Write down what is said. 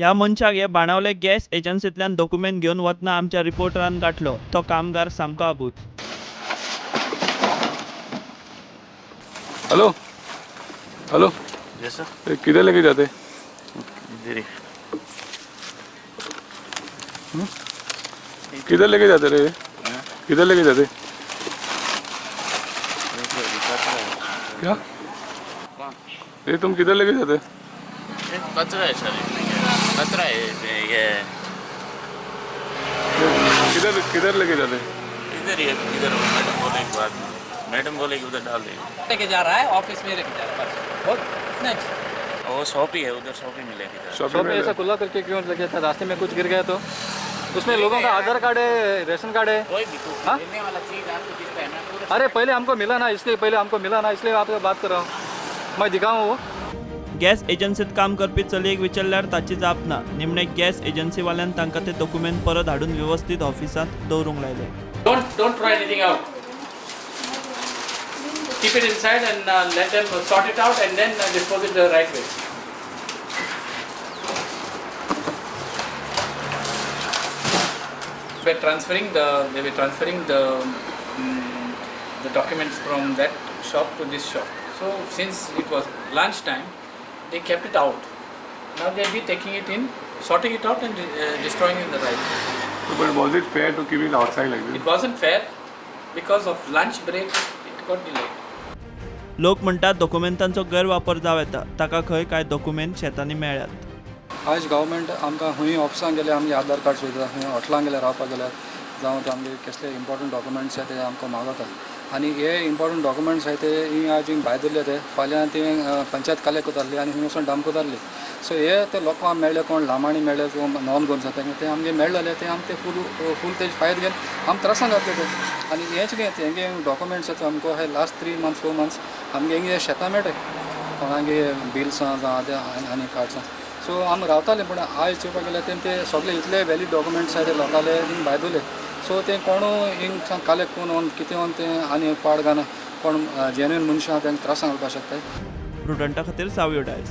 ह्या मनशाक हे बाणावले गॅस एजन्सींतल्यान दोकुमेंत घेवन वतना आमच्या रिपोर्टरान गाठलो. तो कामगार सामको आबूज. हेलो हेलो, यस सर, किधर लेके जाते? इधर ही। किधर लेके जाते रे? किधर लेके जाते? क्या ये तुम किधर लेके जाते? कचरा है सर, इसमें क्या कचरा है ये। किधर किधर लेके जाते? इधर ही है, इधर। मैडम बोले एक बात, मैडम बोले कि उधर डाल देंगे। लेके जा रहा है, ऑफिस में लेके जा रहा है, बस बहुत नेक्स्ट। वो शॉप ही है, उधर शॉप ही मिलेगी। शॉप में ऐसा खुला करके क्यों लगे था? रास्ते में कुछ गिर गया तो उसमें लोगों का आधार कार्ड है, रेशन कार्ड है। कोई भी हाँ? गिरने वाला चीज आपको दिखता है ना पूरा। अरे पहले हमको मिला ना, इसलिए पहले हमको मिला ना, इसलिए आपसे बात कर रहा हूँ। मैं दिखाऊँ वो? गॅस एजन्सीत काम करपी चलयेक विचारल्यार ताची जाप ना. निमणे गॅस एजन्सीवाल्यान तांकां ते दोकुमेंत परत हाडून वेवस्थीत ऑफिसांत दवरूंक लायले. Don't throw anything out. Keep it inside and let them sort it out and then dispose it the right way. We're transferring the, they were transferring the documents from that shop to this shop. So since it was lunch time, they kept it out. Now they'll be taking it in, sorting it out and destroying it in the right way. But was it fair to keep it outside like this? It wasn't fair because of lunch break, it got delayed. लोक म्हणटात दोकुमेंतांचो गैरवापर जावं येता, ताका खंय कांय दोकुमेंत शेतांनी मेळ्ळ्यात. आयज गव्हर्मेंट आमकां खंय ऑफिसांत गेल्यार आमगे आधार कार्ड सोदता, खंय हॉटेलान गेल्यार रावपाक गेल्यार जावं ते आमगे कसले इम्पॉर्टंट डॉक्युमेंट्स आहाय ते आमकां मागता. आनी हे इम्पॉर्टंट डॉक्युमेंट्स आहाय ते ही आज हिंग भायर धरले, ते फाल्यां ते पंचायत कलेक्ट करताली आनी हिंग वचून डंप करताली. सो हे ते लोकांक मेळ्ळे, कोण लामाणी मेळ्ळे, कोण नॉन गोवन जाता ते आमगे मेळ्ळे जाल्यार ते आमकां ते फूल तेजे फायदे घेवन आम त्रासान जातले ते. आनी हेंच न्ही, हेंगे डॉक्युमेंट्स आतां आमकां हे लास्ट 3 months 4 months आमगे हेंगे शेतां मेळटाय, कोणागे बिल्सां जावं ते आनी कार्ड्सां. सो आमी रावताले, पूण आयज चोवपाक गेल्यार ते सगळे इतले व्हॅलीड डॉक्युमेंट्स आहाय ते लोकांले हिंग भायर दवरले. सो ते कोणू हिंग कलेक्ट करून कितें कोन ते आनी पाड घालना, कोण जेन्युइन मनशां तांकां त्रासान घालपाक शकताय. प्रुडंटा खातीर सावयो डायस.